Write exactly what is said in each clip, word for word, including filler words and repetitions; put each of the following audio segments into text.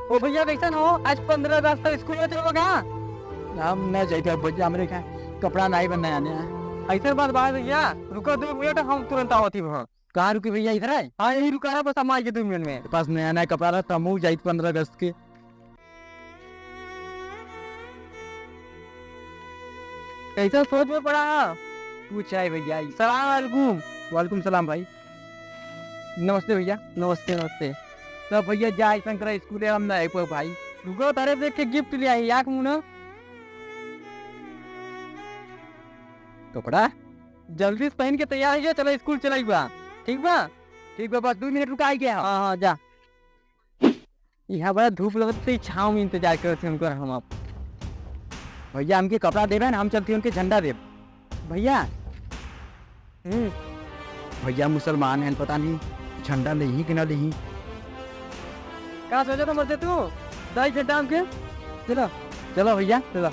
ओ भैया, कैसन हो? आज पन्द्रह अगस्त है, स्कूल में चलो का? हम न जाइबे भैया, हमरे का कपड़ा नाहीं बा नया नया। ऐसन बात बा भैया, रुको दो मिनट, हम तुरंत आवत ही वहाँ। कहाँ रुकी भैया, इधर है? हाँ, यही रुका है, बस हम आइए दो मिनट में। पास नया नया कपड़ा रहा, तमहू जाइत पन्द्रह अगस्त के। कैसा सोच में पड़ा है? पूछा है भैया। सलाम अलैकुम। वालेकुम सलाम भाई। नमस्ते भैया। नमस्ते, नमस्ते। तो भैया जा, ऐसा करा, स्कूले हम ना आइबो भाई। रुको, तारे देख के गिफ्ट ले आई, याक मुना। कपड़ा? जल्दी से पहन के तैयार हो जा, चलो स्कूल चलाई बा। ठीक बा? ठीक बा, बस दो मिनट रुका, आई गया। हाँ, हाँ, जा। यहाँ बड़ा धूप लगत, तो छाँव में इंतजार करत हैं उनकर हम अब। भैया, हमके कपड़ा देबे ना, हम चलती उनके झंडा देब। भैया। हम्म। भैया मुसलमान हैं, पता नहीं झंडा लेही कि ना लेही। का सोचत है मर्दे तू? दाई झंडा हमके? चलो। चलो भैया, चलो।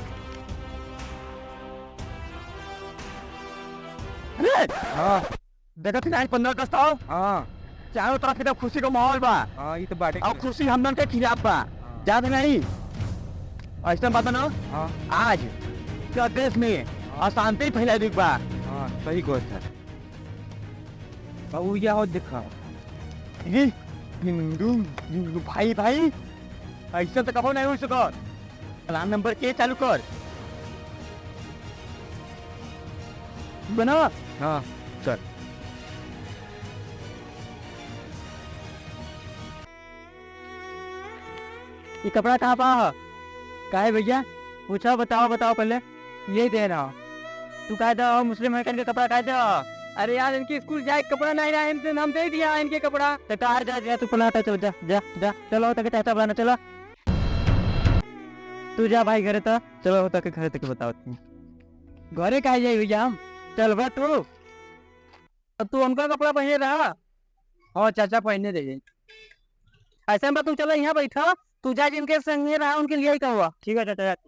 अरे! हाँ। देखत ही नाहीं पन्द्रह अगस्त आओ। हाँ। चारों तरफ एकदम खुशी का माहौल बा। हाँ, ई तो बाटे और के। खुशी हमदन के खिलाफ बा। हाँ। जात नहीं। ऐसा बात ना। हाँ। आज का देश में हाँ। अशांति फैला दी बा। हाँ, सही कहत है। बाबू, या हो देखा। ये हिंदू, हिंदू भाई, भाई, ऐसा तो कबो नहीं हो सका। प्लान नंबर के चालू कर। बना। हाँ, चल। ये कपड़ा कहाँ पा ह? काहे भैया? पूछा, बताओ, बताओ पहले। यही दे रहा। तू काहे दे हो? मुस्लिम है, इनके कपड़ा काहे दे हो? अरे यार, इनके स्कूल जाए के कपड़ा नहीं रहा, इनके हम दे दिया इनके कपड़ा। तो काहे जा, जा, तू पलाटा चल, जा, जा, जा, चलो, तके चाचा बुलाना, चलो। तू जा भाई घरे त, चलो, तके घरे तक बताओ तुम। घरे काहे जाई भैया हम? चल बा तू। अब तू उनका कपड़ा पहने रहा। हाँ चाचा, पहने रहे। ऐसा में तू चलो यहाँ बैठा, तू जा जिनके संगे रहा, उनके लिए ही कहवा। ठीक है चाचा, जाते।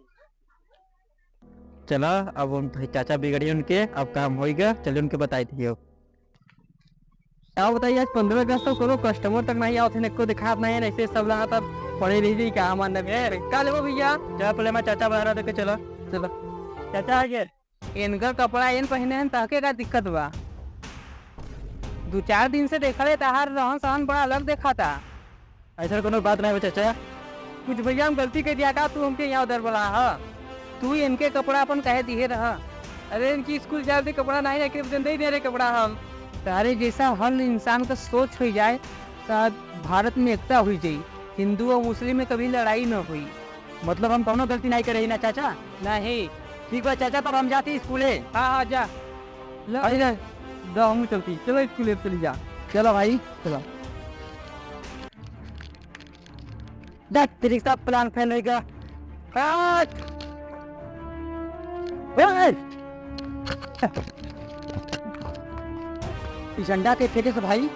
चला, अब उन भाई चाचा बिगड़ी उनके, अब काम होइगा, चलिए उनके बताई दियो। क्या बताइए, आज पन्द्रह अगस्त तो कोनो कस्टमर तक नहीं आवत है, एको दिखात नहीं है, ऐसे सब लगा तब पड़े रह जाई, का हमार नबी। ए, का लेबो भैया? चल, पहले मैं चाचा बुला रहा, देखे चलो। चलो। चाचा आ गए। इनकर कपड़ा इन पहने हैं, ताके का दिक्कत बा? दो चार दिन से देखा ले, ताहार रहन सहन बड़ा अलग देखाता। ऐसा कोनो बात नहीं बा चाचा। कुछ भैया हम गलती कर दिया का, तू हमके यहाँ उधर बोला ह? तू इनके कपड़ा अपन कहे दिए रहा। अरे इनकी स्कूल जाए दे कपड़ा नहीं, लेकिन दे दे रहे कपड़ा हम। तारे जैसा हर इंसान का सोच हो जाए, तो भारत में एकता हुई जाई, हिंदू और मुस्लिम में कभी लड़ाई न हुई। मतलब हम कौनो गलती नहीं करे ही ना चाचा? नहीं। ठीक बा चाचा, तब हम जाती स्कूले। हाँ, हाँ, जा। ले, अरे, जा, जा, हम चलती। चलो स्कूले चली जा। चलो भाई, चलो। देख, तेरी सब प्लान फेल होइगा। हट! ओए! ई झंडा के फेंके से भाई,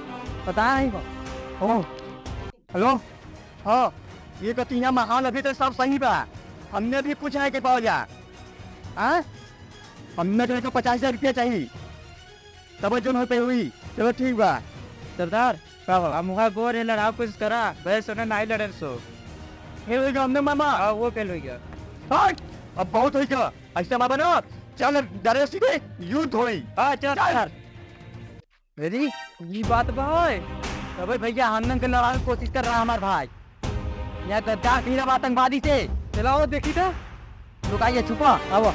पता नहीं बा। ओ, हेलो? हाँ, ये कहती है महान, अभी तो सब सही बा। हमने भी कुछ नहीं के पाओ जा। हाँ? हमने तो एक सौ पचास हजार रुपया चाहिए। तब जौन हो पे हुई। चलो ठीक बा। सरदार, का हो? हम वहाँ गोर है, लड़ाओ कुछ करा। भाई सोना नहीं लड़न सो। फेल हो गया हमने मामा। हाँ, वो फेल हो गया। हट! अब बहुत हो गया। ऐसे मामा ना, चल डरे सीधे युद्ध होई। हाँ, चल, चल। चल। अरे, ये बात बा है। अबे भैया, हमनन के लड़ावे की कोशिश कर रहा हमार भाई। यहाँ गद्दार गिरा बा आतंकवादी से। चलाओ, देखी तो। लुकाइए, छुपा, आओ।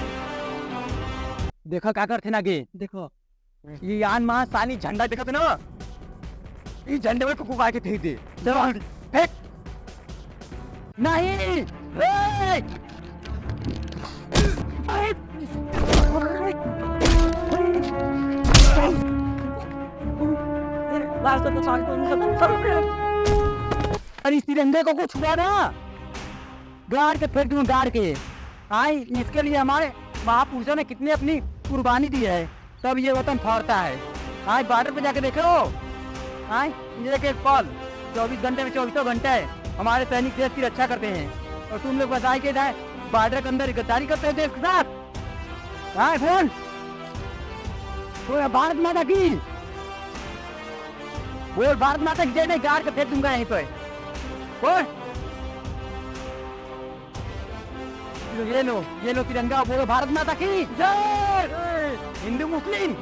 देखो, का करते ना गे। देखो। ये आन मा सानी झंडा देखत ना? ये झंडे में कुकु के फेंक दे। चलो, फेंक। नहीं! ए! अरे, इस तिरंगे को कुछ हुआ ना, गाड़ के फेंक दूँ, गाड़ के। आए, इसके लिए हमारे महापुरुषों ने कितनी अपनी कुर्बानी दी है। तब ये वतन फहरता है। आज बॉर्डर पे जाके देखो, हाँ, एक एक पल, चौबीस घंटे में चौबीसों घंटे हमारे सैनिक देश की रक्षा करते हैं। और तुम लोग बताए के जाए, बॉर्डर के अंदर गद्दारी करते हैं देश के साथ। हाँ, बोल। बोल, भारत माता की। बोल, भारत माता की जय। नहीं, गाड़ के फेंक दूंगा यहीं पे। बोल। ये लो, ये लो तिरंगा, बोलो भारत माता की जय। हिंदू मुस्लिम।